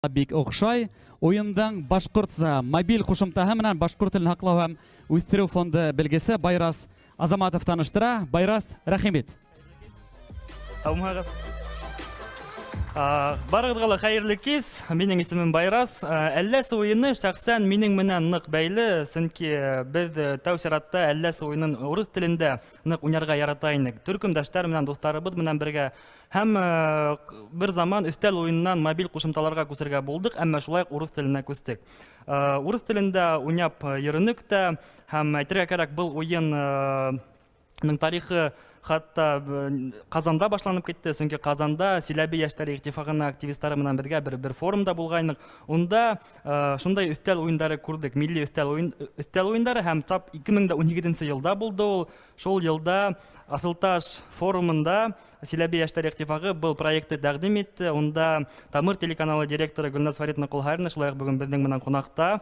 Бик оҡшай. Уйындың башҡортса мобиль ҡушымтаһы менән башҡорт телен һаҡлау һәм үҫтереү фонды белгесе Байрас Азаматов таныштыра. Байрас, рәхим ит. Һаумыһығыҙ. Барығыҙға ла хәйерле кис. Минең исемем Байрас. Әлләсе уйыны шәхсән минең менән ныҡ бәйле, сөнки беҙ тәү сиратта Әлләсе уйынын урыҫ телендә ныҡ уйнарға ярата инек. Төркөмдәштәр менән, дуҫтарыбыҙ менән бергә. Һәм бер заман өҫтәл уйынынан мобиль ҡушымталарға күсергә булдыҡ, әммә шулай уҡ урыҫ теленә күстек. Урыҫ телендә уйнап йөрөнөк тә, һәм әйтергә кәрәк, был уйын тарихы хатта Ҡазанда башланып китте, сөнки Ҡазанда Силәбе йәштәре иттифағының активистары менән бергә бер форумда булғайныҡ. Унда шундай өҫтәл уйындары күрҙек, милли өҫтәл уйындары, һәм тап ике мең дә ун һигеҙенсе йылда булды ул. Шул йылда Аҫылташ форумында Силәбе йәштәре иттифағы был проектты тәҡдим итте. Унда Тамыр телеканалы директоры Гөлназ Фаритовна Ҡолһарина шулай уҡ бөгөн беҙҙең менән ҡунаҡта.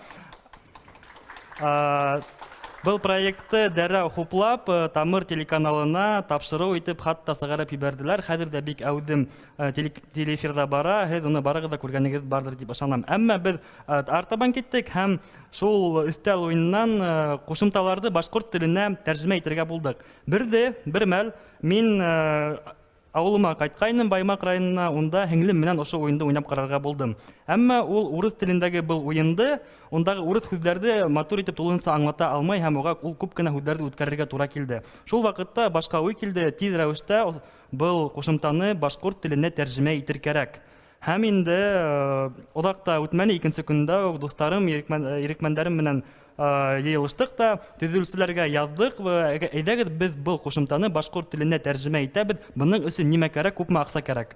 Был проектты дәррәү хуплап, Тамыр телеканалына тапшырыу итеп хатта сығарып ебәрҙеләр. Хәҙер ҙә бик әүҙем телеэфирҙа бара. Һеҙ уны барығыҙ ҙа күргәнегеҙ барҙыр тип ышанам. Әммә беҙ артабан киттек һәм шул өҫтәл уйынынан ҡушымталарҙы башҡорт теленә тәржемә итергә булдыҡ. Берҙе, бер мәл мин ауылыма ҡайтҡайным, Баймаҡ районына, унда һеңлем менән ошо уйынды уйнап ҡарарға булдым. Әммә ул урыҫ телендәге был уйынды, ундағы урыҫ һүҙҙәрҙе матур итеп тулыһынса аңлата алмай һәм уға ул күп кенә һүҙҙәрҙе үткәрергә тура килде. Шул ваҡытта башҡа уй килде, тиҙ рәүештә был ҡушымтаны башҡорт теленә тәржемә итер кәрәк. Һәм инде оҙаҡ та үтмәне, икенсе көндә үк дуҫтарым, ирекмәндәрем менән йыйылыштыҡ та, төҙөүселәргә яҙҙыҡ, әйҙәгеҙ, беҙ был ҡушымтаны башҡорт теленә тәржемә итәбеҙ, бының өсөн нимә кәрәк, күпме аҡса кәрәк.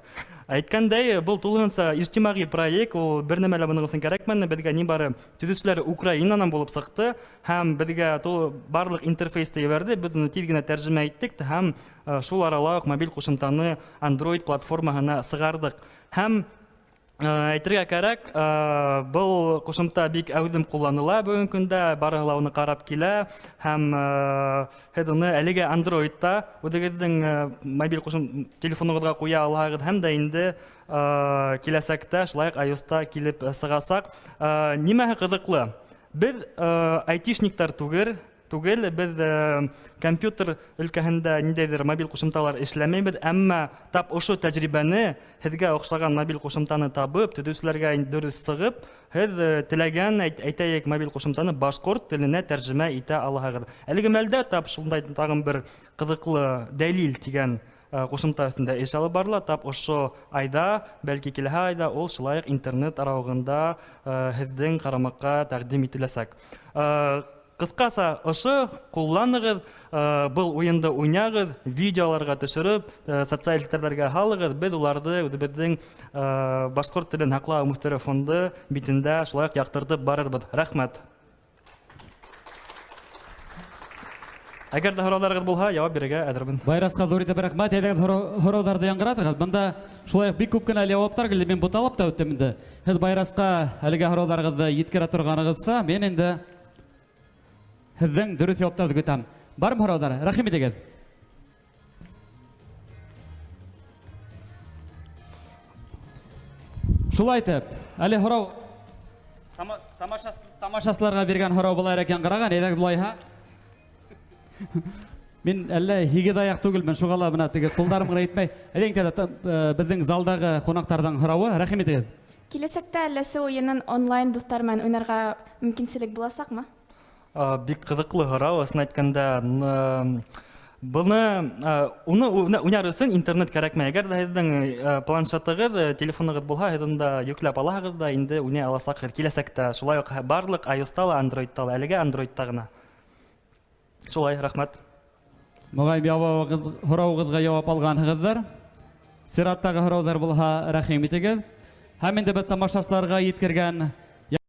Әйткәндәй, был тулыһынса ижтимағи проект, ул бер нәмә лә бының өсөн кәрәкмәне, беҙгә ни бары төҙөүселәр Украинанан булып сыҡты һәм беҙгә барлыҡ интерфейсты ебәрҙе, беҙ уны тиҙ генә тәржемә иттек тә һәм шул арала уҡ мобиль ҡушымтаны Android платформаһына сығарҙыҡ. Һәм әйтергә кәрәк, был ҡушымта бик әүҙем ҡулланыла бөгөнгө көндә, барыһы ла уны ҡарап килә һәм һеҙ уны әлегә Android-та үҙегеҙҙең мобиль телефонығыҙға ҡуя алаһығыҙ һәм дә инде киләсәктә шулай уҡ iOS-та килеп сығасаҡ. Нимәһе ҡыҙыҡлы? Беҙ айтишниктар түгел, беҙ компьютер өлкәһендә ниндәйҙер мобиль ҡушымталар эшләмәйбеҙ, әммә тап ошо тәжрибәне һеҙгә оҡшаған мобиль ҡушымтаны табып, төҙөүселәргә дөрөҫ сығып, һеҙ теләгән, әйтәйек, мобиль ҡушымтаны башҡорт теленә тәржемә итә алаһығыҙ. Әлеге мәлдә тап шундай тағын бер ҡыҙыҡлы дәлил тигән ҡушымта өҫтөндә эш алып барыла. Тап ошо айҙа, бәлки киләһе айҙа ул шулай уҡ интернет арауығында һеҙҙең ҡарамаҡҡа тәҡдим ителәсәк. Ҡыҫҡаса ошо, ҡулланығыҙ, был уйынды уйнағыҙ, видеоларға төшөрөп, социаль селтәрҙәргә һалығыҙ. Беҙ уларҙы үҙебеҙҙең башҡорт телен һаҡлау үҫтереү фонды битендә шулай уҡ яҡтыртып барырбыҙ. Рәхмәт. Әгәр ҙә һорауҙарығыҙ булһа, яуап бирергә әҙермен. Байрасҡа ҙур итеп рәхмәт. Әйҙәгеҙ, һорауҙарҙы яңғыратығыҙ. Бында шулай уҡ бик күп кенә яуаптар килде. Мин буталып та үттем инде. Һеҙ Байрасҡа әлеге һорауҙарығыҙҙы еткерә торғанығыҙса, мин инде һеҙҙең дөрөҫ яуаптарҙы көтәм. Бармы һорауҙар? Рәхим итегеҙ. Шулай итеп, әле һорау тамашасыларға биргән һорау былайыраҡ яңғыраған. Әйҙәгеҙ былайһа. Мин әллә һигеҙ аяҡ түгелмен, шуға ла бына теге ҡулдарым ғына етмәй. Әйҙә, инде беҙҙең залдағы ҡунаҡтарҙың һорауы, рәхим итегеҙ. Киләсәктә Әлләсе уйынын онлайн дуҫтар менән уйнарға мөмкинселек буласаҡмы? Бик ҡыҙыҡлы һорау, ысын әйткәндә, уны уйнар өсөн интернет кәрәкмәй. Әгәр ҙә һеҙҙең планшетығыҙ, телефонығыҙ булһа, һеҙ унда йөкләп алаһығыҙ ҙа инде уйнай аласаҡһығыҙ киләсәктә. Шулай уҡ барлыҡ iOS-та ла, Android-та ла, әлегә Android-та ғына. Шулай, рәхмәт. Моғайын, һорауығыҙға яуап алғанһығыҙҙыр. Сираттағы һорауҙар булһа, рәхим итегеҙ. Һәм инде беҙ тамашасыларға еткергән